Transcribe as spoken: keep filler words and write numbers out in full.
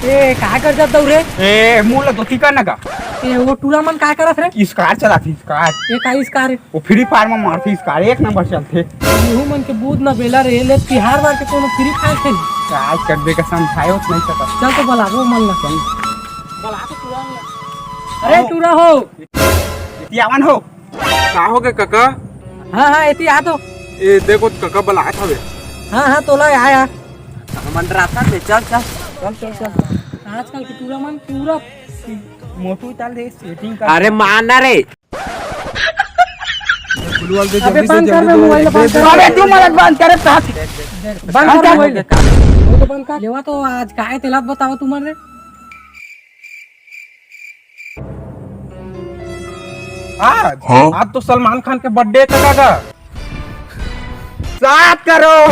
ए, काय कर जात दऊ रे? ए, मुंह ला धोती कर ना का? ए, वो टूरा मन काय करत रे? स्कार चलाथे, स्कार। ए, का स्कार? वो फ्री फायर में मारथे स्कार, एक नंबर चलथे। यहू मन के बूझ ना बेला रे, ले तिहार बार के कोनो फ्री फायर खेल। आज कर दे का समझाए होत नहीं सकत। चल तो बुलाबो मन ला। चल। बुला तो टूरा मन ला। अरे टूरा हो। एती आवन हो। का हो गे कका? हाँ, हाँ, एती आ तो। ए, देखो कका बुलात हवे। हाँ, हाँ, तोला आया। हमन रास्ता में चल, चल। चल, चल, चल। आजकल के टूरा मन पूरा मोटू चाल दे, सेटिंग कर। अरे मार ना रे। अबे बंद कर बे, मोबाइल बंद कर। अबे तू मत बंद करे, साथ। बंद कर मोबाइल। वो तो बंद कर। लेवा तो आज काय तेला बताओ तुमन रे। आज? हाँ? आज तो सलमान खान के बर्थडे है कका। सात करोड़।